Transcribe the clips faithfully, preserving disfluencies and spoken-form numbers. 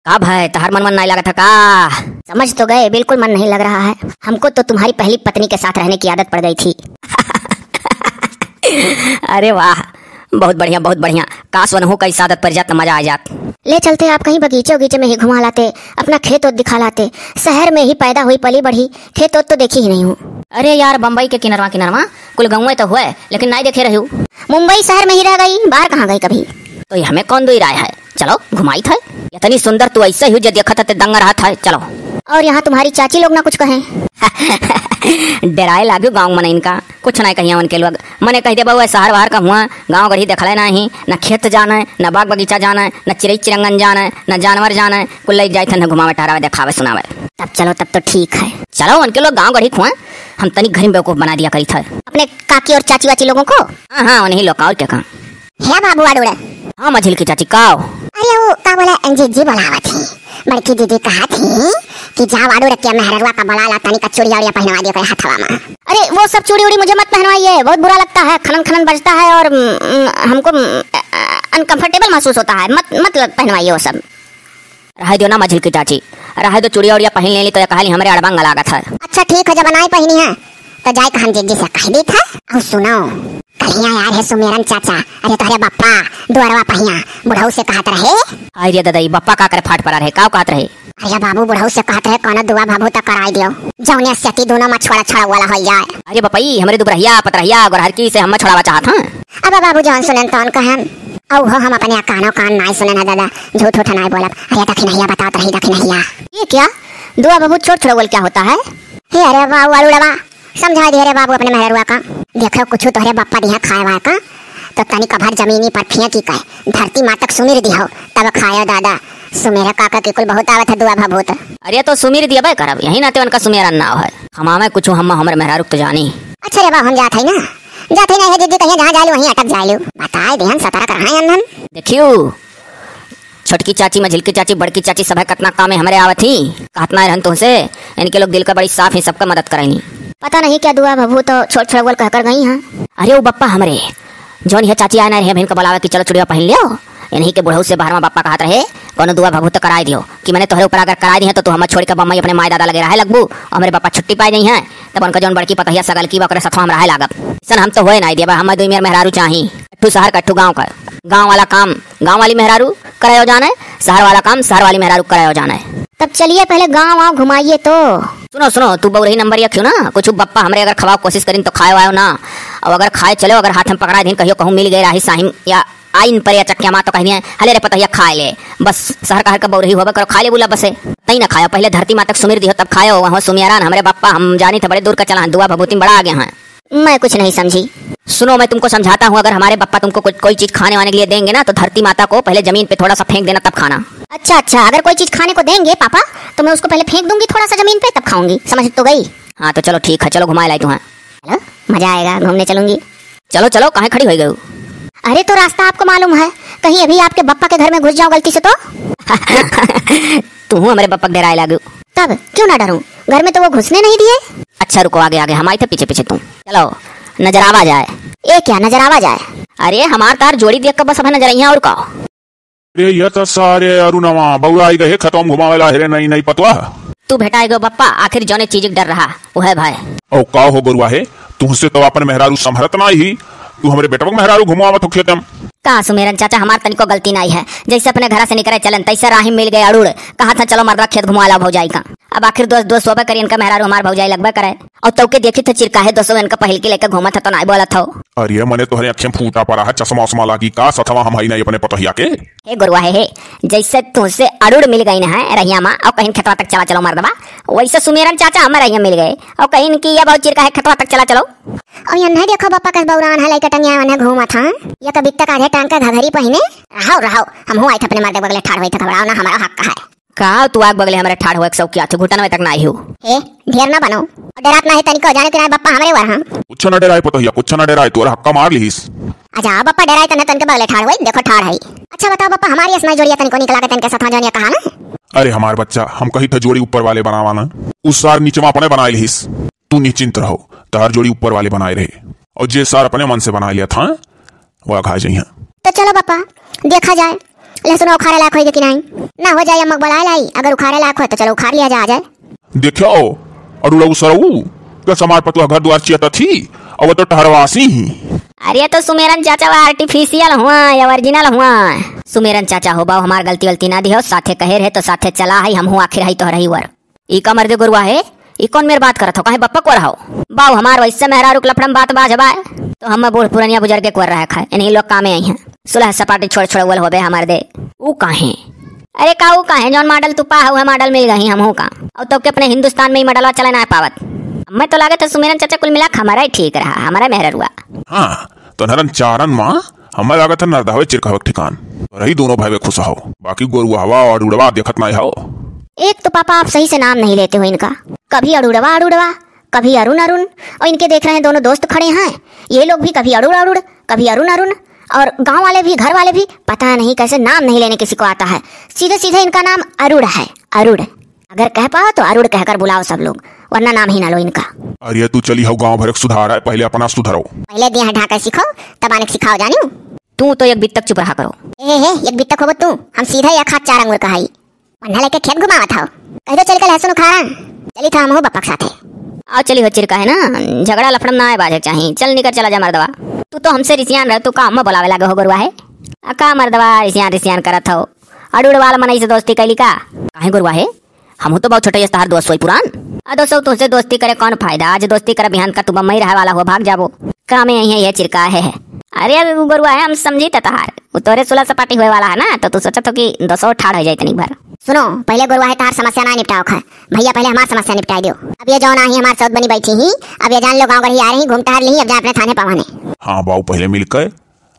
अब है, तोहार मन, मन नाहीं लागत है का? समझ तो गए, बिल्कुल मन नहीं लग रहा है। हमको तो तुम्हारी पहली पत्नी के साथ रहने की आदत पड़ गई थी। अरे वाह, बहुत बढ़िया, बहुत बढ़िया। काश वनहू का इस आदत पर जात, मजा आ जात। ले चलते आप कहीं बगीचे उगीचे में ही घुमा लाते, अपना खेत ओत दिखा लाते। शहर में ही पैदा हुई पली बढ़ी, खेत ओत तो देखी ही नहीं हूँ। अरे यार, बम्बई के किनरवा किनरवा कुल गउँवे तो हुए, लेकिन नाहीं देखे रह्यू। मुंबई शहर में ही रह गई, बाहर कहाँ गई कभी? तो ये हमें कौन दुई राय है, चलो घुमाइत है। इतनी सुंदर तू ऐसे ही जे देखत है ते दंग रहत है, चलो। और यहाँ तुम्हारी चाची लोग ना कुछ कहें? डेराए लाग्यू गाँव मनइन का, कुछ नाहीं कहिया उनके लोग। मने कहि देबा, "ओए शहर वहर का हुआ, गाँव गढ़ी देखले नाहीं, न खेत जाने, न बाग बगीचा जाने, न चिरई चिरंगन जाने, न जानवर जाने, कुल लइक जाइत हन घुमावे टहरावे, देखावे सुनावे।" तब चलो, तब तो ठीक है। चलो उनके लोग गाँव गढ़ी खुआ, हम तनी घर में बेवकूफ बना दिया करी था अपने काकी और चाची वाची लोगों को। हाँ हाँ, उन्हीं लोग का, और क्या काम। हे बाबू अड़ुड़। हाँ मझिल की चाची, का हो? अरे वो का बोला, जीजी बोलावत ही, बड़की दीदी कहत ही कि जाओ अड़ुड़ के मेहररुआ का बोला ला, तनी का चूड़िया उड़िया पहनवा दियो करे हथवा में। अरे वो सब चूड़ी उड़ी मुझे मत पहनवाइए, बहुत बुरा लगता है, खनन खनन बजता है और, उम, हमको, उम, अनकंफर्टेबल महसूस होता है, मत, मत पहनवाइए वो सब। रहे दियो ना मझिल की चाची, रहे दो, चूड़िया उड़िया पहन लेली तो ये कहली हमरे अड़बंग लागत है। अच्छा ठीक है, जब नाई पहनी है तो जाए कहन जीजी से कह दी था। और सुनो, कहिया यार है सुमेरन चाचा, अरे तोहरे बप्पा दुअरवा पहिया बुढ़ऊ से कहत रहे। हाय रे ददई, बप्पा का करे फाट पड़ा रहे, का कहत रहे? अरे बाबू, बुढ़ऊ से कहत रहे कौनो दुआ भभूत कराई दियो, जौने से ती दोनों मछुआरा छड़ा वाला हो जाए। अरे बपई, हमरे दुबरहिया पतरहिया गोरहरकी से हम छोड़ावा चाहत हैं। अब बाबू जौन सुनेन तौन कहन, औ हो हम अपने कानों कान नाई सुनेन है दादा, झूठ उठ नाई बोलब। अरे दखिनहिया बतावत रही दखिनहिया। ये क्या दुआ भभूत छोड़ छोड़वल क्या होता है? हे अरे बाबू अड़ुड़वा, समझा दिहे रे बाबू अपने मेहररुआ का। देखो कुछ तोहरे बप्पा दिहा खाए वाए का, तो तनिक भर जमीनी पर फेंकी के धरती मातक सुमिर दिहो, तब खायो दादा। सुमेरे काका के कुल बहुत आवत है दुआ भभूत। अरे तो सुमिर दियबे करब, यही नाते उनका सुमेरन नाव है। हमामे कुछ हम हमरे मेहरारू के तो जानी। अच्छा रे बाबू, हम जात है ना, जात है ना, हे दीदी कहिया जहाँ जालू वहीं अटक जालू। बताए देहन सतर्क रहे अनहन। देखियो, छोटकी चाची, मझिलकी चाची, बड़की चाची, सभे कतना कामे हमरे आवत ही। कहत ना रहन तुहसे, इनके लोग दिल का बड़ी साफ ही, सबका मदद करेनी। पता नहीं क्या दुआ भभूत तो छोड़ छोड़वल कह कर गई हैं। अरे वो बप्पा हमरे, जौन यह चाची आए ना रहे, बहन का बुलावे कि चलो चुड़िया पहन लियो। इन्हीं के बुढ़ऊ से बाहर में बप्पा कहत रहे, कौनो दुआ भभूत तो कराए दियो, कि मैंने तोहरे ऊपर अगर कराए दी है तो तू हम छोड़ के बम्बई अपने माई दादा लगे रहे लगबू, और हमरे बप्पा छुट्टी पाए नहीं है, तब उनका जौन बड़की पतोहिया सगल की बा ओकरे सथवा हम रहे लागब। सन हम तो होए नहीं देबा, हम दुई मेर मेहरारू चाही। ठू शहर का, ठू गाँव का। गाँव वाला काम गाँव वाली मेहरारू करायो जाने, शहर वाला काम शहर वाली मेहरारू करायो जाने। तब चलिए पहले गाँव वाँव घुमाइए तो। सुनो, सुनो, तू बउरही नंबर एक क्यों ना, कुछ बप्पा हमरे अगर खवाओ कोशिश करिन तो खायो आयो ना। और अगर खाए चलो, अगर हाथ में पकड़ा दिन कहियो कहूँ मिल गए राही साहिम या आइन पर या चक्या माँ तो कह दिए, "हले रे पतोहिया खाए ले।" बस शहर का हर का बउरही होबे करो, खाए ले बोला बसे। तई ना खायो, पहले धरती मातक सुमिर दिहो तब खायो। वहाँ सुमियारान हमरे बप्पा, हम जानी थे बड़े दूर का चला, दुआ भभूति में बड़ा आगे हैं। मैं कुछ नहीं समझी। सुनो, मैं तुमको समझाता हूँ, अगर हमारे बप्पा तुमको कुछ, कोई चीज खाने वाने के लिए देंगे ना, तो धरती माता को पहले जमीन पे थोड़ा सा फेंक देना, तब खाना। अच्छा, अच्छा, अगर कोई चीज खाने को देंगे पापा, तो मैं उसको पहले फेंक दूंगी थोड़ा सा जमीन पे, तब खाऊंगी। समझ तो गई? हाँ, तो चलो ठीक है, चलो घुमाए लाई तुम्हें। चलो, मजा आएगा, घूमने चलूंगी। चलो, चलो, काहे खड़ी हो गई? अरे, तो रास्ता आपको मालूम है, कहीं अभी आपके बप्पा के घर में घुस जाओ गलती से तो। तू हूँ हमारे बप्पा के डेराए लागू। तब क्यों ना डरूं, घर में तो वो घुसने नहीं दिए। अच्छा रुको, आगे आगे हम आई थे, पीछे पीछे तू। चलो, नजरावा जाए। ए क्या नजरावा जाए? अरे हमार तार जोड़ी देख के बस अब नजर आई है, और का? अरे ये तो सारे अरुणवा बउराई गए, खतवा घुमावेला हेरे नहीं नहीं पतवा। तू भेटाए गो बप्पा, आखिर जौने चीज के डर रहा, वह भय। ओ का हो गोरुआ है, तुहसे तो अपन मेहरारू संभरत ना ही, तू हमरे बेटवा के मेहरारू घुमावत हो खेतम। का सुमेरन चाचा, हमार तनिको गलती नाई है, जैसे अपने घरा से निकरे चलन तैसे राही मिल गए अड़ुड़, कहा था चलो मर्दवा खेत घुमा लाओ भौजाई का। अब आखिर दोस्त दोस्त होबे करी, इनका मेहरारू हमार भौजाई लगबे करे। और तौके देखी थे चिरकाहे दोस्तों इनका पहिल के लेके घूमत है तो नाई बोलत हो। अरे मने तोहरे अखियाँ फूटा पड़ा है, चश्मा उश्मा लागी का, सथवा हम हई नहीं अपने पतोहिया के। हे गोरुआ हे, हे, जैसे तुझसे अड़ुड़ मिल गई ना है रहिया माँ और कहीं खेतवा तक चला चलो मर्दवा, वैसे सुमेरन चाचा हमें रहिया मिल गए और कहीं इनकी ये बहुत चिरकाहे खेतवा तक चला चलो। और यन्हे देखो बप्पा कस बौरान है, लइका टंगिया वन्हे घूमत हैं। ये कबित्ता काढ़े टांग के घघरी पहिने। रहो, रहो, हम हूँ आई थे अपने मर्दे बगले ठाड़ होई थे, घबराओ ना, हमारा हक है। का तू आग बगले हमरे ठाड़ होए के शौकिया थे, घुटनवे तक ना आई हो। ए, ढेर ना बनो। और डरात ना है तनिको, जाने के ना बप्पा हमरे वर हैं। कुछ ना डराए पतोहिया, कुछ ना डराए, तोरा हक्का मार लिहिस। अच्छा बप्पा डराए तने तनके बगले ठाड़ होए, देखो ठाड़ है। अच्छा बताओ बप्पा, हमारी असना जोड़िया तनिको निकला के तनके सथवा जोनिया कहा ना? अरे हमार बच्चा, हम कही थे जोड़ी ऊपर वाले बनावा ना, उस सार नीचवा अपने बनाए लिहिस। तू निश्चिंत रहो, तार जोड़ी ऊपर वाले बनाए रहे, और जे सार अपने मन से बनाए लिया था, वो अघा जइहैं। तो चलो बप्पा, देखा जाए, लहसुन उखाड़े लायक होई कि नहीं? ना हो जाए, अम्मा क बुलाए लाई, अगर उखाड़े लायक होए तो चलो उखाड़ लिया जा, आ जाए। देखो, अरुड़ऊ सरऊ, का समार पतुआ घर दुआर चियत थी, अब तो टहरवासी ही। अरे तो सुमेरन चाचा वा artificial हुआ या original हुआ? सुमेरन चाचा हो बाऊ, हमार गलती वलती ना दिहो, साथे कहे रहे तो साथे चला है, हम हूँ आखिर है तोहरही वर। ई का मर्दे गोरुआ है? ई कौन मेर बात करत हो? काहे बप्पा को रहो? बाऊ हमार वैसे मेहरारू के लफड़म बात बाज बाय। तो हम बूढ़ पुरनिया बुजुर्गे को रहे खाए, इन्हीं लोग कामे आई हैं। सुलह सपाटी छोड़ छोड़वल होबे हमार दे। ऊ काहे? अरे का ऊ काहे? जौन model तू पा हऊ है, model मिल गई हमहू का। और तो के अपने हिंदुस्तान में ही modelवा चले ना पावत। हमें तो लागत है सुमेरन चाचा कुल मिला के हमारा ही ठीक रहा, हमारा मेहररुआ। हाँ, तो नरन चारन माँ हमें लागत है नरदहवे चिरकहवे के ठिकान। रही दोनों भाई खुश हो, बाकी गोरुआवा और अड़ुड़वा देखत नाई हो। एक तो पापा आप सही से नाम नहीं लेते हो इनका, कभी अड़ुड़वा अड़ुड़वा, कभी अरुण अरुण, और इनके देख रहे हैं दोनों दोस्त खड़े हैं, ये लोग भी कभी अड़ुड़ अड़ुड़, कभी अरुण अरुण, और गांव वाले भी, घर वाले भी, पता नहीं कैसे नाम नहीं लेने किसी को आता है, सीधे सीधे इनका नाम अरुण है, अरुण। अगर कह पाओ तो अरुण कहकर बुलाओ सब लोग, वरना नाम ही ना लो इनका। अरे तू चली हो, गांव भर के सुधार है, पहले अपना सुधरो। पहले देह ढाके सीखो, तब आने के सिखाओ जानियो। तू तो एक बित्तक चुप रहा करो। ए हे, एक बित्तक होबो तू, हम सीधे एक हाथ चार आंगुर का हई। वन्ना लेके खेत घुमावत हौ। कह दो चल के लहसुन उखाड़ा। चली था हमहू बप्पा के साथे। आओ चली हो चिरका है ना, झगड़ा लफड़म ना आए बाजे चाही। चल निकर चला जा मर्दवा। तू तो हमसे रिसियान रहे, तू का अम्मा बुलावे लागे हो गोरुआ है? आ का मर्दवा रिसियान रिसियान करत हो? अड़ुड़वाल मनई से दोस्ती कैली का? काहे गोरुआ है? हमहू तो बहुत छोटे तहार दोस्त होई पुरान। आ दोस्तों, तुझसे दोस्ती करे कौन फायदा? आज दोस्ती करे, बिहान का तू बम्बई रहे वाला हो, भाग जाबो। कामे आई है ये चिरका है, है। अरे अब गोरुआ है, हम समझी त तहार। वो तोरे सुलह सपाटी होए वाला है ना, तो तू सोचत हो कि दोसो ठाड़ हो जाए तनिक भर। सुनो, पहले गोरुआ है तहार समस्या ना निपटाओ खा। भैया पहले हमार समस्या निपटाई दियो। अब ये जौन आई हमार सौत बनी बैठी ही, अब ये जान लो गाँव घर ही आ रही, घूम टहर ली, अब जा अपने थाने पवाने। हाँ बाऊ, पहले मिलकर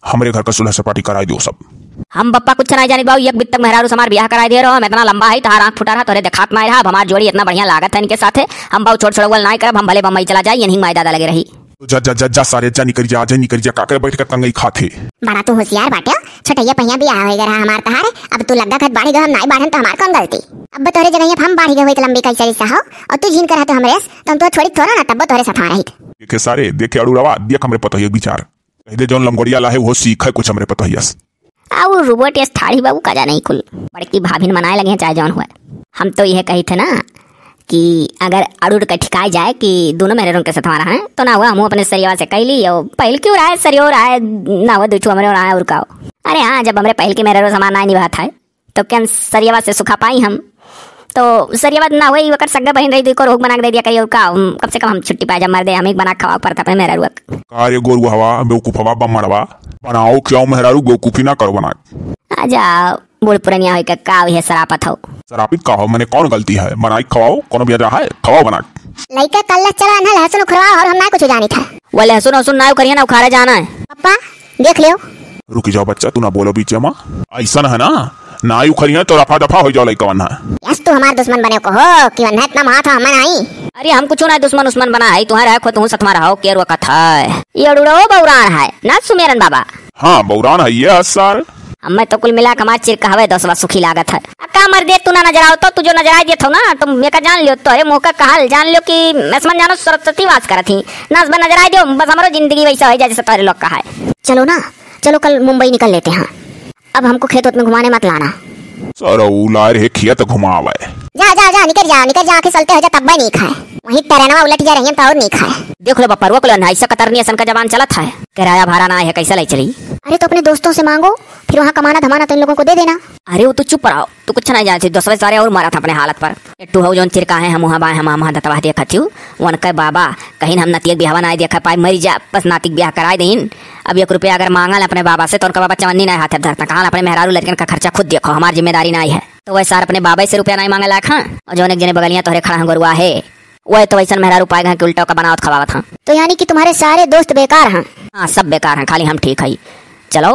हमरे घर का सुलह सपाटी कराई दियो सब। हम बप्पा कुछ नाई जानित बाऊ, एक बित्तक मेहरारू से हमार बियाह कराई दे रहो, हम इतना लंबा है, तहार आँख फुटा रहा, तोरे देखात नाई रहा, अब हमार जोड़ी इतना बढ़िया लागत है इनके साथे, हम बाऊ छोड़ छोड़वल नाई करब, हम भले बम्बई चला जाए, यहीं माई दादा लगे रही। जा, जा, जा, जा सारे, जा निकल जा, जा निकल जा, का करे बैठ के तंगई खात है। बड़ा तू होशियार बाटे, छोटैया पहिया बियाह होई गए रहा हमार तहार, अब तू लग्गा खत बाढ़ी गए, हम नाई बाढ़न तो हमार कौन गलती? अब तोरे जगह हम बाढ़ी गए होई तो लंबी कई चली सा हो, और तू झीन कर तो हमरे अस, तो हम तो छोड़ी थोड़ा ना, तब तोरे साथ रही। देखे सारे, देखे अड़ुड़वा, देख हमरे पतोहिया के विचार। कह दे जौन लंगोड़िया लाहे, वो सीखे कुछ हमरे पतोहिया से। आ, वो रोबोट यस ठाड़ी बाबू का जाने ही कुल। बड़की भाभिन मनाए लगे हैं, चाहे जौन हुआ। हम तो यह कही थे ना कि अगर अड़ुड़ के ठिकाए जाए कि दोनों मेहररुन के सथवा रहे, तो ना हुआ, हमहू अपने सरियवा से कैली, और पहल क्यों रहा है, सरियो रहा है, ना हुआ, दो ठो हमरे रहा है, और का हो? अरे हाँ, जब हमरे पहल के मेहररू समान ना निभात है, तो क्या सरियवा से सुखा पाई हम? तो सरियवा ना हुई, वकर सग्गा बहिन रही, तो एक और रोग बना के दे दिया करिए, और का, हम, कम से कम हम छुट्टी पाए, जब मर दे, हम एक बना के खवाओ पड़त अपने मेहरारू के। का रे गोरुहवा, बेवकूफवा, बम्मड़वा, बनाओ क्या मेहरारू, बेवकूफी ना करो बना के। आ जा, बूढ़ पुरनिया होई के का हुई है, सरापत हो। सरापित का हो, मने कौन गलती है, बनाई खवाओ, कोनो बेजा है, खवाओ बना के। लइका कल्ला चला ना, लहसुन उखरवा और हम ना कुछ जानी था। वो लहसुन वहसुन ना उखरिया ना उखाड़े जाना है। पप्पा, देख लियो। रुकी जाओ बच्चा, तू ना बोलो बीच में। ऐसा ना है ना, ना ही उखरिया तो रफा दफा हो जाओ लइका वन्हा। यस, तू हमार दुश्मन बने को हो कि वन्हा इतना महात हो, हमें नहीं। अरे हम कुछ ना दुश्मन उस्मन बना है, तुम्हारे है खुद हूँ सतमा रहो, केर वकत है। ये अड़ुड़ो बौरान है, ना सुमेरन बाबा। हाँ, बौरान है ये सार। अब मैं तो कुल मिला के हमार चिर कहवे दसवा सुखी लागत है। आ का मर दे, तू ना नजर आओ तो, तू जो नजर आ देत हो ना, तो मैं का जान लियो, तोरे मुँह का कहल जान लियो कि मैं समझ जानो सरस्वती वास करत ही। ना बस नजर आ दियो, बस हमरो जिंदगी वैसा हो जाए जैसे तोरे लोग का है। चलो ना, चलो कल मुंबई निकल लेते हैं। अब हमको खेत उत में घुमाने मत लाना। सरऊ लाए रहे खेत घुमावे। जा, जा, जा, निकल जा, निकल जा, आंखें सलते हो जा, तब नहीं खाए। वहीं टरेनवा उलट जा रही है तो और नहीं खाए। देख लो बप्पा, रोक लो ना, ऐसा कतरनी असन का जबान चलत है। किराया भाड़ा ना है, कैसे ले चली? अरे तो अपने दोस्तों से मांगो, फिर वहाँ कमाना धमाना तो इन लोगों को दे देना। अरे वो तो चुप रहो, तू कुछ नहीं जानती, दूसरे सारे और मरा था अपने हालत पर। एट्टू हो जौन चिरका है, हम वहाँ बाए, हम वहाँ दतवा देखा थी, उनके बाबा कहीं हम नतिया बिहावा ना देखा पाए, मरी जा, बस नातिक बियाह कराए देन। अब एक रुपया अगर मांगल अपने बाबा से, तो उनका बाबा चवन्नी ना हाथ धरता, कहाँ अपने मेहरारू लड़कन का खर्चा खुद देखो, हमार जिम्मेदारी ना है। तो वह सार अपने बाबा से रुपया नहीं मांगे लायक, हाँ। और जौन एक जने बगलियाँ तोहरे खड़ा है गोरुआ है, वह तो वैसन मेहरारू पाए गए कि उल्टा का बनावत खवावत, हाँ। तो यानी कि तुम्हारे सारे दोस्त बेकार हैं? हाँ, सब बेकार हैं, खाली हम ठीक है। चलो,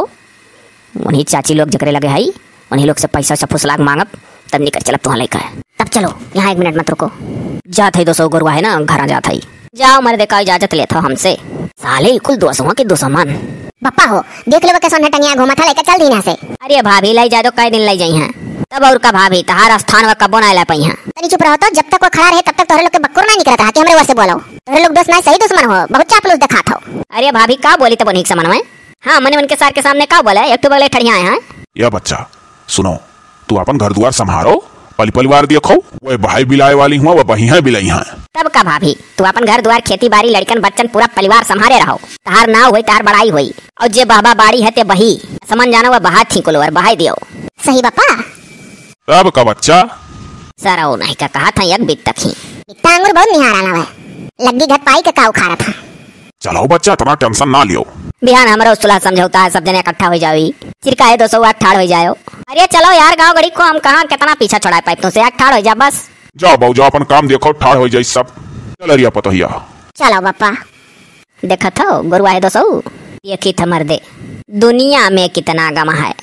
उन्हीं चाची लोग जकरे लगे है, उन्हीं लोग से पैसा वैसा फुसलाक मांगब, तब निकल चलब तुहाँ लेकर। तब चलो, यहाँ एक मिनट मत रुको। जात है दो सौ गोरुआ है ना, घर जात है। जाओ मर्दे, का इजाजत लेत हो हमसे? साले ई कुल दोसवा के दुश्मन। बप्पा हो, देख लेबो कैसन है टंगिया घूमत है, लेके चल दीन यहाँ से। अरे भाभी, लाई जा दो, कई दिन लाई जाई हैं। तब और का भाभी, तहार स्थान व कबो ना ला पाई हैं। तनी चुप रहो तो, जब तक वो खड़ा रहे तब तक तोहरे लोग के बक्कुर ना निकलत रहा कि हमरे ओर से बोलो। तोहरे लोग दोस्त ना, सही दुश्मन हो, बहुत चापलूस देखात हो। अरे भाभी, का बोली तब उन्हीं के समन में? हाँ, मने उनके सार के सामने का बोला, एक ठो बगले ठड़िया आए हैं। या बच्चा, सुनो, तू आपन घर दुआर सम्हारो, पलि परिवार देखो, वह बहाई बिलाए वाली हुआ, वह बहियाँ बिलाई हैं। तब का भाभी, तू आपन घर दुआर, खेती बारी, लड़िकन बच्चन, पूरा परिवार सम्हारे रहो। तहार नाव होई, तहार बड़ाई होई। और जे बहबा बाड़ी है ते बही, समन जानो वह बहा थी कुलवर, बहाई दियो। सही बप्पा। तब का बच्चा? सरऊ नहीं का कहा था एक बीत तक ही। बित्ता आंगुर बहुत निहार आला है। लग्गी घट पाई के का उखाड़ा था। चलो बच्चा, इतना tension ना लियो। बिहान हमरो सुलह समझौता है, सब जने इकट्ठा हो जावी। चिरका है दो सौ आठ ठाड़ हो जायो। अरे चलो यार, गाँव गड़ी को हम कहाँ कितना पीछा छोड़ा पाए तुमसे, आठ ठाड़ हो जा बस। जाओ बाबू, जाओ, अपन काम देखो, ठाड़ हो जाई सब। चल अरिया पतोहिया। चलो बप्पा। देखत हो, गुरुआ है दो सौ। देखी थ मर्दे, दुनिया में कितना गम है,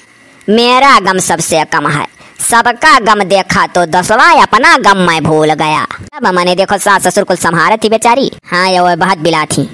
मेरा गम सबसे कम है। सबका गम देखा तो दसवा, अपना गम मैं भूल गया। अब मने देखो, सास ससुर कुल सम्हारत ही बेचारी। हाँ, ये वो बहुत बिलात ही।